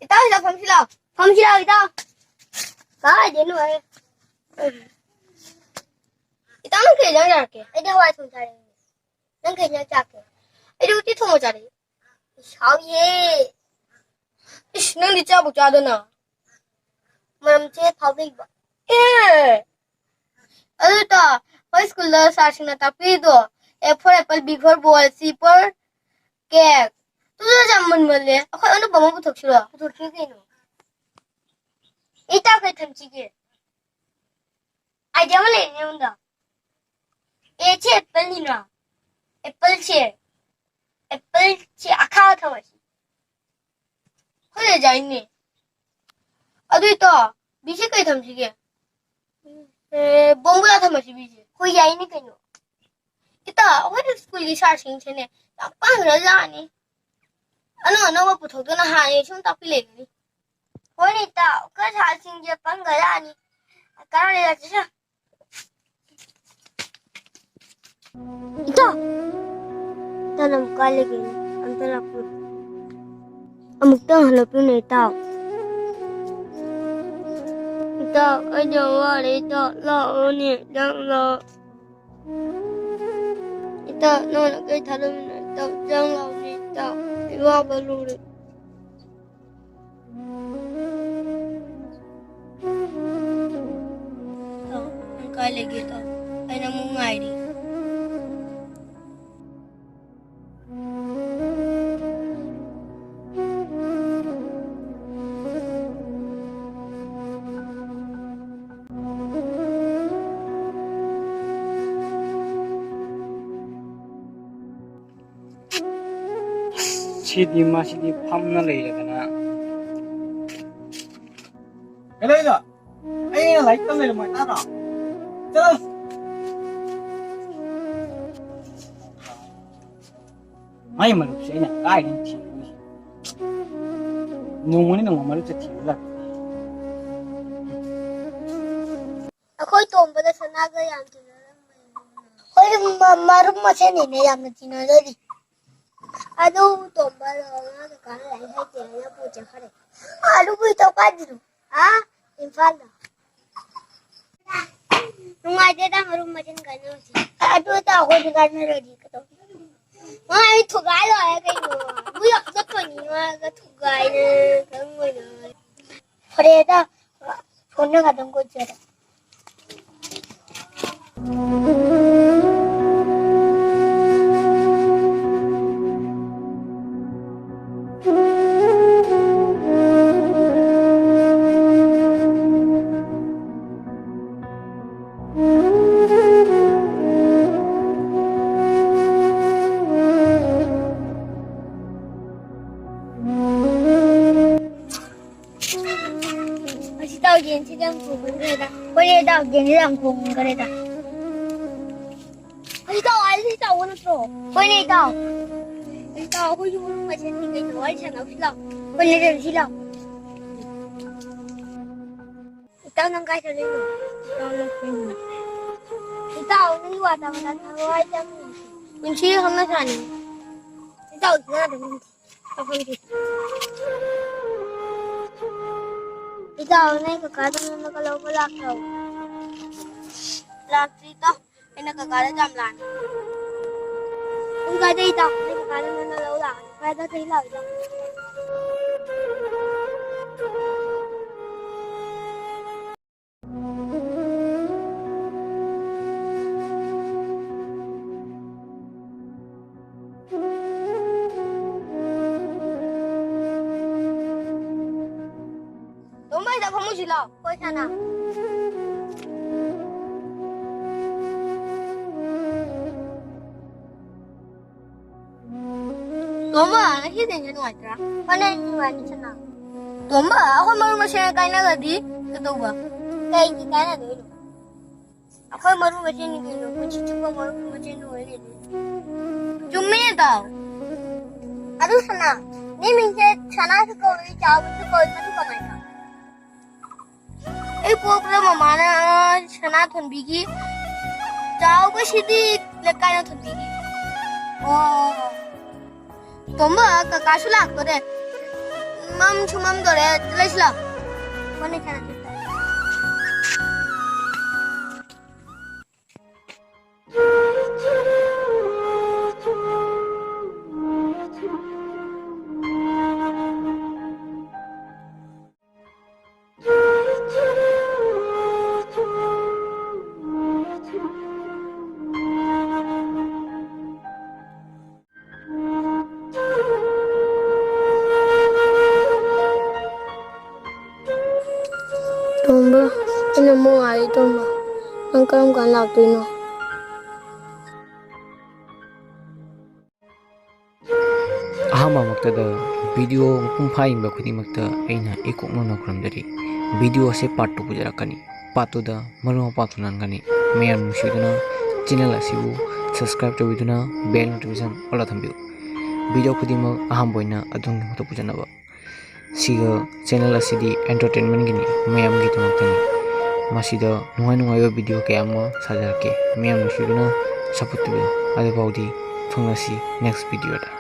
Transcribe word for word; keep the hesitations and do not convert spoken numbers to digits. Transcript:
ꯏꯇꯥꯎ, ꯁꯤꯗ ꯐꯝꯁꯤ ꯂꯥꯎ꯫ ꯐꯝꯁꯤ ꯂꯥꯎ, ꯏꯇꯥꯎ꯫ ꯀꯥꯏꯗꯩꯅꯣ ꯍꯦ? ꯏꯇꯥꯎ, ꯅꯪ ꯀꯩ ꯏꯟꯖꯥꯡ ꯆꯥꯔꯛꯀꯦ? ꯑꯩꯗꯤ ꯍꯋꯥꯏ ꯊꯣꯡ ꯆꯥꯔꯛꯑꯦ꯫ ꯅꯪ ꯀꯩ ꯏꯟꯖꯥꯡ ꯆꯥꯔꯛꯀꯦ? ꯑꯩꯗꯤ ꯎꯇꯤ ꯊꯣꯡꯕ ꯆꯥꯔꯛꯑꯦ꯫ ꯏꯁ, ꯍꯥꯎꯏꯍꯦ꯫ ꯏꯁ, ꯅꯪꯗꯤ ꯆꯥꯕꯨ ꯆꯥꯗꯅ꯫ ꯃꯔꯝ ꯆꯦ ꯐꯥꯎꯗꯩꯕ꯫ ꯑꯦ! ꯑꯗꯨ ꯇꯣ, ꯑꯩꯈꯣꯏ ꯁ꯭ꯀꯨꯜꯗ ꯁꯥꯔꯁꯤꯡꯅ ꯇꯥꯛꯄꯤꯔꯤꯗꯣ, A for apple, B for ball, C for cake꯫ ꯑꯗꯨꯗꯣ ꯌꯥꯝ ꯃꯨꯟꯃꯜꯂꯦ꯫ ꯑꯩꯈꯣꯏ ꯑꯅꯧꯕ ꯑꯃ ꯄꯨꯊꯣꯛꯁꯤꯔꯣ? ꯄꯨꯊꯣꯛꯁꯤ ꯀꯩꯅꯣ꯫ ꯏꯇꯥ ꯀꯩ ꯊꯝꯁꯤꯒꯦ? Idea ꯑꯃ ꯂꯩꯔꯦꯅꯦ ꯑꯩꯉꯣꯟꯗ꯫ ꯑꯦ ꯁꯦ apple ꯅꯤꯅ꯫ Apple ꯁꯦ꯫ Apple ꯁꯦ ꯑꯈꯥꯕ ꯊꯝꯃꯁꯤ꯫ ꯍꯣꯏ, ꯌꯥꯏꯅꯦ꯫ ꯑꯗꯨꯏ ꯇꯣ, B ꯁꯦ ꯀꯩ ꯊꯝꯁꯤꯒꯦ? ꯑꯦ, ꯕꯣꯝꯕꯨꯂꯥ ꯊꯝꯃꯁꯤ B ꯁꯦ꯫ ꯍꯣꯏ, ꯌꯥꯏꯅꯦ ꯀꯩꯅꯣ꯫ ꯏꯇꯥ, ꯑꯩꯈꯣꯏ ꯁ꯭ꯀꯨꯜꯒꯤ ꯁꯥꯔꯁꯤꯡꯁꯦꯅꯦ, ꯌꯥꯝ ꯄꯪꯈ꯭ꯔꯖꯥꯠꯅꯤ꯫ ꯑꯅꯧ ꯑꯅꯧꯕ ꯄꯨꯊꯣꯛꯇꯅ ꯍꯥꯟꯅ ꯁꯨꯝ ꯇꯥꯛꯄꯤ ꯂꯩꯒꯅꯤ꯫ ꯍꯣꯏꯅꯦ ꯏꯇꯥꯎ, ꯑꯩꯈꯣꯏ ꯁꯥꯔꯁꯤꯡꯁꯦ ꯄꯪꯈ꯭ꯔꯖꯥꯠꯅꯤ꯫ ꯀꯔꯥꯏꯗ ꯆꯠꯁꯤꯔ? ꯏꯇꯥꯎ! ꯏꯇꯥꯎ, ꯅꯪ ꯀꯥꯏ ꯂꯩꯒꯦ? ꯑꯝꯇ ꯂꯥꯛꯄꯤꯌꯨ꯫ ꯑꯃꯨꯛꯇꯪ ꯍꯜꯂꯛꯄꯤꯌꯨꯅꯦ, ꯏꯇꯥꯎ꯫ ꯏꯇꯥꯎ, ꯑꯩꯗꯤ ꯌꯥꯝ ꯋꯥꯔꯦ, ꯏꯇꯥꯎ꯫ ꯂꯥꯛꯑꯣꯅꯦ, ꯏꯇꯥꯎ, ꯂꯥꯛꯑꯣ꯫ ꯏꯇꯥꯎ, ꯅꯪꯅ ꯀꯩ ꯊꯥꯗꯣꯛꯃꯤꯟꯅ, ꯏꯇꯥꯎ, ꯆꯪ ꯂꯥꯎꯅꯦ, ꯏꯇꯥꯎ꯫ ꯑꯩ ꯋꯥꯕ ꯂꯣꯏꯔꯦ꯫ ꯏꯇꯥꯎ, ꯅꯪ ꯀꯥꯏ ꯂꯩꯒꯦ, ꯏꯇꯥꯎ? ꯑꯩ ꯅꯪꯕꯨ ꯉꯥꯏꯔꯤ꯫ ꯁꯤꯗꯤ ꯃꯁꯤꯗꯤ ꯐꯝꯅ ꯂꯩꯔꯗꯅ꯫ ꯀꯩꯗꯧꯔꯤꯅꯣ? ꯑꯩꯅ ꯂꯥꯏꯔꯤꯛ ꯇꯝ ꯂꯩꯔꯝꯃꯣꯏ, ꯇꯥꯗ꯭ꯔꯣ? ꯆꯠꯂꯣ꯫ ꯃꯥꯏ ꯃꯔꯨꯞꯁꯦ ꯑꯩꯅ ꯀꯥꯏꯗꯩ ꯊꯤꯔꯨꯅꯤ? ꯅꯣꯡꯃꯅꯤ ꯅꯣꯡꯃ ꯃꯔꯨꯞꯁꯦ ꯊꯤꯔꯨ ꯂꯥꯛꯀꯦ꯫ ꯑꯩꯈꯣꯏ ꯇꯣꯝꯕꯗ ꯁꯅꯥꯒ ꯌꯥꯝ ꯇꯤꯟꯅꯔꯝꯕꯅꯤ꯫ ꯑꯩꯈꯣꯏ ꯃ-, ꯃꯔꯨꯞ ꯃꯁꯦꯟꯅꯤꯅꯦ ꯌꯥꯝꯅ ꯇꯤꯟꯅꯖꯔꯤ꯫ ꯑꯗꯨ ꯇꯣꯝꯕꯗꯣ ꯉꯔꯥꯡ ꯀꯀꯥꯅ ꯂꯥꯏꯔꯤꯛ ꯍꯩꯇꯦ ꯍꯥꯏꯅ ꯄꯨ ꯆꯠꯈ꯭ꯔꯦ꯫ ꯑꯗꯨꯕꯨ ꯏꯇꯧ ꯀꯥꯏꯗꯅꯣ? ꯑꯥ, ꯏꯝꯐꯥꯜꯗ꯫ ꯅꯨꯡꯉꯥꯏꯇꯦꯗ ꯃꯔꯨꯞ ꯃꯁꯦꯟ ꯀꯥꯏꯅꯕꯁꯦ꯫ ꯑꯗꯨ ꯇꯥ ꯑꯩꯈꯣꯏꯗꯤ ꯀꯥꯏꯅꯔꯗꯤ ꯀꯩꯗꯧ? ꯃꯥ ꯑꯩ ꯊꯨꯒꯥꯏ ꯂꯣꯏꯔꯦ ꯀꯩꯅꯣ꯫ ꯃꯣꯏ ꯌꯥꯝ ꯆꯠꯇꯣꯏꯅꯤ ꯃꯥꯒ ꯊꯨꯒꯥꯏꯅ ꯈꯪꯉꯣꯏꯅ꯫ ꯐꯔꯦꯗ, ꯐꯣꯟꯅ ꯉꯥꯛꯇꯪ ꯀꯣꯏꯆꯔꯦ꯫ ꯑꯁꯤ ꯇꯧꯒꯦꯅ ꯁꯤꯗ ꯌꯥꯝ ꯈꯣꯡꯒꯟꯈ꯭ꯔꯦꯗ꯫ ꯍꯣꯏꯅꯦ ꯏꯇꯥꯎ, ꯌꯦꯟꯁꯤꯗ ꯌꯥꯝ ꯈꯣꯡꯒꯟꯈ꯭ꯔꯦꯗ꯫ ꯑꯁꯤ ꯇꯧ ꯍꯥꯏꯔꯗꯤ ꯁꯤ ꯇꯧꯕ ꯅꯠꯇ꯭ꯔꯣ? ꯍꯣꯏꯅꯦ ꯏꯇꯥꯎ꯫ ꯏꯇꯥꯎ, ꯑꯩꯈꯣꯏꯁꯨ ꯃꯔꯨꯞ ꯃꯁꯦꯟꯅꯤ ꯀꯩꯅꯣ, ꯋꯥꯔꯤ ꯁꯥꯟꯅꯧꯁꯤ ꯂꯥꯎ꯫ ꯍꯣꯏꯅꯦ, ꯆꯠꯂꯨꯁꯤ ꯂꯥꯎ꯫ ꯏꯇꯥꯎ, ꯅꯪ ꯀꯥꯏ ꯆꯠꯂꯨꯏꯅꯣ? ꯏꯇꯥꯎ, ꯅꯪ ꯀꯩꯅꯣ? ꯏꯇꯥꯎ, ꯅꯪꯒꯤ ꯋꯥ ꯇꯥꯕꯗ ꯊꯋꯥꯏ ꯌꯥꯝ ꯅꯨꯡꯁꯤ꯫ ꯄꯨꯟꯁꯤ ꯍꯧꯅ ꯁꯥꯅꯤ꯫ ꯏꯇꯥꯎ, ꯏꯇꯥꯎ, ꯏꯇꯥꯎ꯫ ꯏꯇꯥꯎ, ꯅꯣꯏ ꯀꯀꯥꯗꯣ ꯅꯉꯣꯟꯗ ꯂꯧꯕ ꯂꯥꯛꯈ꯭ꯔꯕꯣ? ꯂꯥꯛꯇ꯭ꯔꯤꯗ꯫ ꯑꯩꯅ ꯀꯀꯥꯗ ꯌꯥꯝ ꯂꯥꯟꯅ꯫ ꯄꯨꯡ ꯀꯥꯏꯗ ꯏꯇꯥꯎ? ꯅꯣꯏ ꯀꯀꯥꯗꯣ ꯅꯉꯣꯟꯗ ꯂꯧ ꯂꯥꯛꯑꯣ꯫ ꯀꯥꯏꯗ ꯊꯤ ꯂꯥꯛꯑꯣ ꯏꯇꯥꯎ? ꯇꯣꯝꯕ, ꯁꯤꯗ ꯐꯝꯃꯨꯁꯤ ꯂꯥꯎ꯫ ꯍꯣꯏ, ꯁꯅꯥ꯫ ꯇꯣꯝꯕ, ꯉꯁꯤꯗꯤ ꯅꯦꯠ ꯅꯨꯡꯉꯥꯏꯇ꯭ꯔꯥ? ꯍꯣꯏꯅꯦ, ꯅꯨꯡꯉꯥꯏꯇꯦ, ꯁꯅꯥ꯫ ꯇꯣꯝꯕ, ꯑꯩꯈꯣꯏ ꯃꯔꯨꯞ ꯃꯁꯦꯟ ꯀꯥꯏꯅꯈ꯭ꯔꯗꯤ ꯀꯩꯗꯧꯕ? ꯀꯩꯒꯤ ꯀꯥꯏꯅꯗꯣꯏꯅꯣ? ꯑꯩꯈꯣꯏ ꯃꯔꯨꯞ ꯃꯁꯦꯟꯅꯤ ꯀꯩꯅꯣ, ꯄꯨꯟꯁꯤ ꯆꯨꯞꯄ ꯃꯔꯨꯞ ꯃꯁꯦꯟ ꯑꯣꯏ ꯂꯩꯗꯣꯏꯅꯤ꯫ ꯆꯨꯝꯃꯤꯅꯦ, ꯏꯇꯥꯎ꯫ ꯑꯗꯨ ꯁꯅꯥ, ꯅꯪ ꯃꯤꯡꯁꯦ ꯁꯅꯥꯁꯨ ꯀꯧꯏ, ꯆꯥꯎꯕꯁꯨ ꯀꯧꯏ, ꯃꯗꯨ ꯀꯃꯥꯏꯅ? ꯑꯩ ꯄꯣꯛꯄꯗ ꯃꯃꯥꯅ ꯁꯅꯥ ꯊꯣꯟꯕꯤꯒꯤ, ꯆꯥꯎꯕꯁꯤꯗꯤ ꯂꯩꯀꯥꯏꯅ ꯊꯣꯟꯕꯤꯒꯤ꯫ ꯑꯣ꯫ ꯇꯣꯝꯕ, ꯀꯀꯥꯁꯨ ꯂꯥꯛꯇꯣꯔꯦ꯫ ꯃꯝꯁꯨ ꯃꯝꯗꯣꯔꯦ, ꯂꯩꯁꯤꯜꯂꯣ꯫ ꯀꯣꯟꯅ ꯁꯥꯟꯅꯁꯤ꯫ ꯇꯣꯝꯕ, ꯑꯩꯅ ꯑꯃꯨꯛ ꯉꯥꯏꯔꯤ, ꯇꯣꯝꯕ꯫ ꯅꯪ ꯀꯔꯝ ꯀꯥꯟ ꯂꯥꯛꯇꯣꯏꯅꯣ? ꯑꯍꯥꯟꯕꯃꯛꯇꯗ ꯚꯤꯗꯤꯑꯣ ꯃꯄꯨꯡ ꯐꯥ ꯌꯦꯡꯕ ꯈꯨꯗꯤꯡꯃꯛꯇ ꯑꯩꯅ ꯏꯀꯣꯛ ꯅꯧꯅ ꯈꯨꯔꯨꯝꯖꯔꯤ꯫ ꯚꯤꯗꯤꯑꯣ ꯑꯁꯤ ꯄꯥꯔꯠ ꯇꯨ ꯄꯨꯖꯔꯛꯀꯅꯤ꯫ ꯄꯥꯔꯠ ꯇꯨꯗ ꯃꯔꯨꯞ ꯃꯄꯥꯡ ꯊꯨꯡꯅꯍꯟꯒꯅꯤ꯫ ꯃꯌꯥꯝ ꯅꯨꯡꯁꯤꯗꯨꯅ ꯆꯦꯅꯦꯜ ꯑꯁꯤꯕꯨ ꯁꯕꯁꯀ꯭ꯔꯥꯏꯕ ꯇꯧꯕꯤꯗꯨꯅ ꯕꯦꯜ ꯅꯣꯇꯤꯐꯤꯀꯦꯁꯟ ꯑꯣꯜꯗ ꯊꯝꯕꯤꯌꯨ꯫ ꯚꯤꯗꯤꯑꯣ ꯈꯨꯗꯤꯡꯃꯛ ꯑꯍꯥꯟꯕ ꯑꯣꯏꯅ ꯑꯗꯣꯝꯒꯤ ꯃꯊꯛ ꯄꯨꯖꯅꯕ꯫ ꯁꯤꯒ ꯆꯦꯅꯦꯜ ꯑꯁꯤꯗꯤ ꯑꯦꯟꯇꯔꯇꯦꯟꯃꯦꯟꯒꯤꯅꯤ, ꯃꯌꯥꯝꯒꯤꯗꯃꯛꯇꯅꯤ꯫ ꯃꯁꯤꯗ ꯅꯨꯡꯉꯥꯏ ꯅꯨꯡꯉꯥꯏꯕ ꯚꯤꯗꯤꯑꯣ ꯀꯌꯥ ꯑꯃ ꯁꯥꯖꯔꯛꯀꯦ꯫ ꯃꯌꯥꯝ ꯅꯨꯡꯁꯤꯗꯨꯅ ꯁꯞꯄꯣꯔꯠ ꯇꯧꯕꯤꯌꯨ꯫ ꯑꯗꯨꯐꯥꯎꯗꯤ ꯊꯨꯡꯅꯁꯤ ꯅꯦꯛꯁ ꯚꯤꯗꯤꯑꯣꯗ꯫